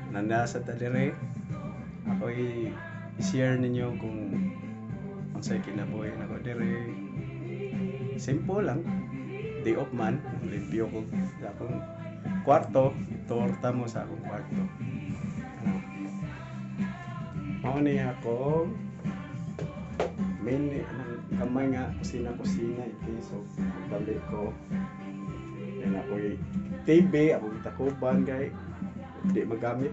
Nandasa ta dire. Ako i-share ninyo kung unsay kinabuhi nako dire. Simple lang. Day off man, limpyo ko sa akong kwarto, torta mo sa akong kwarto. Ano? Mao ni akong main ng gamay nga kusina-kusina iti, so pagbalik ko then ako'y TV ako gitakuban kay di magamit,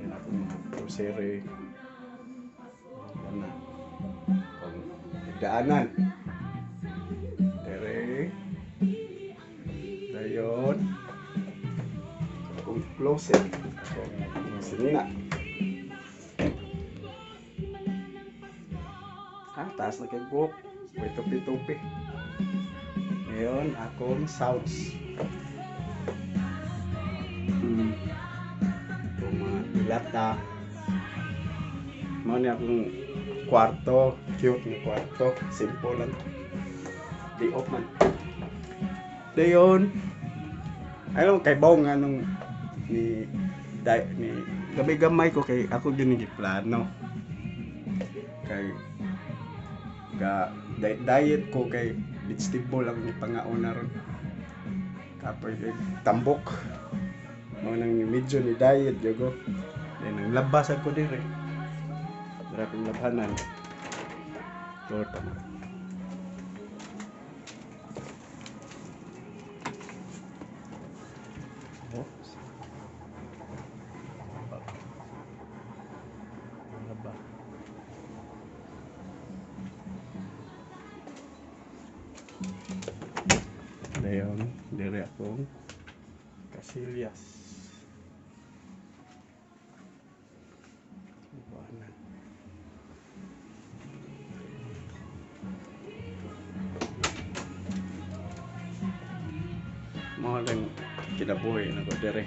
then akong mga grocery na kung daanan dere, dayon akong closet, akong sinina. Ah, taas na kay buhok. May tupi-tupi. Ngayon, akong sounds. Itong mga dilata. Mao ni akong kwarto. Cute nga kwarto. Simple lang. Day off man. Dayon. Ayaw, kay baw nga nung ni, di, ni gamay-gamay ko kay ako din plano. Kay ga diet diet ko kay vegetable ang pangaon ron. Kapoy kay tambok. Mao nang medyo ni diet jogo. Then ang labas ako dire. Dira akong labhanan. Torta mo. Oops. Laba. Dayon, dire akong kasilyas. Iwanan. Mao lang kinabuhi nako dire.